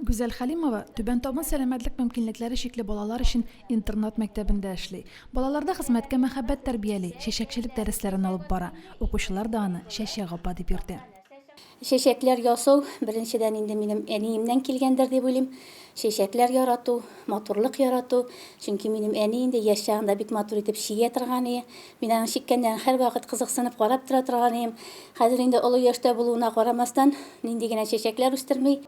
Гүзәл Хәлимова Түбән Табын сәламәтлек мөмкинлекләре чикле балалар өчен интернат мәктәбендә эшли. Балаларда хезмәткә мәхәббәт тәрбияли, чәчәкчелек дәресләрен алып бара. Укучылар да аны Чәчәк апа дип йөртә. Чәчәкләр ясау, беренчедән инде минем әниемнән килгәндер дип уйлыйм. Чәчәкләр ярату, матурлык ярату. Чөнки минем әни инде яшь чагында бик матур итеп чигә торган ие. Мин аның чиккәннәрен һәрвакыт кызыксынып карап тора торган ием. Хәзер инде олы яшьтә булуына карамастан, нинди генә чәчәкләр үстерми.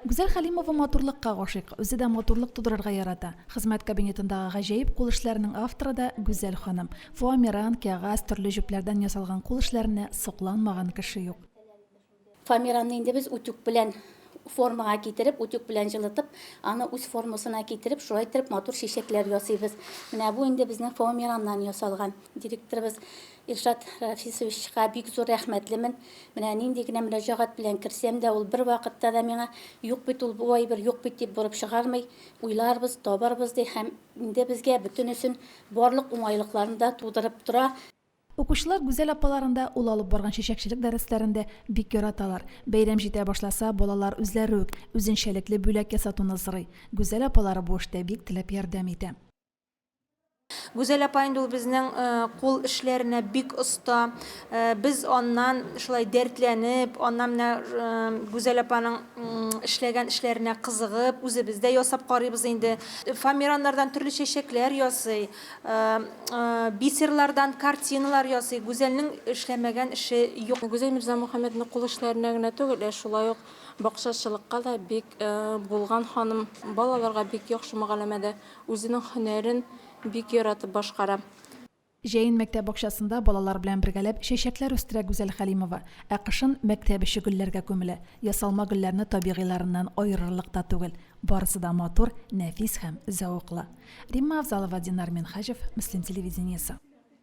Гүзәл Хәлимова матурлыкка гашыйк, үзе дә матурлык тудырырга ярата. Хезмәт кабинетындагы гаҗәеп кул эшләренең авторы да Гүзәл ханым. Фоамиран, кәгазь, төрле җепләрдән ясалган кул эшләренә сокланмаган кеше юк. Фоамиранны инде без утюг белән формага китереп, утюг белән җылытып, аны үз формасына китереп, шулай иттереп матур чәчәкләр ясыйбыз. Менә бу инде безнең фоамираннан ясалган. Директорыбыз Илшат Рафисовичка бик зур рәхмәтлемен. Менә нинди генә мөрәҗәгать белән керсәм дә, ул бервакытта да миңа, юк бит ул бу әйбер, юк бит дип борып чыгармый. Уйларбыз, табарбыз ди һәм инде безгә бөтенесен, барлык уңайлыкларны да тудырып тора. Укучылар Гүзәл апаларын да, ул алып барган чәчәкчелек дәресләрен дә бик яраталар. Бәйрәм җитә башласа, балалар үзләре үк үзенчәлекле бүләк ясатуны сорый. Гүзәл апалары бу эштә бик теләп ярдәм итә. Гүзәл апа инде ул безнең кул эшләренә бик оста. Без аннан шулай дәртләнеп, аннан менә Гүзәл апаның эшләгән эшләренә кызыгып, үзебез дә ясап карыйбыз инде. Фоамираннардан төрле чәчәкләр ясый, бисерлардан картиналар ясый. Гүзәлнең эшләмәгән эше юк. Гүзәл Мирзамөхәммәтовна кул эшләренә генә түгел, ә шулай ук бакчачылыкка да бик булган ханым. Балаларга бик яхшы мөгаләмә дә. Үзенең һөнәрен бик яратып башкара. Җәен мәктәп бакчасында балалар белән бергәләп чәчәкләр үстерә Гүзәл Хәлимова. Ә кышын мәктәп эче гөлләргә күмелә. Ясалма гөлләрне табигыйларыннан аерырлык та түгел. Барысы да матур, нәфис һәм зәвыклы. Римма Авзалова, Динар Минһаҗев, Мөслим телевидениесе.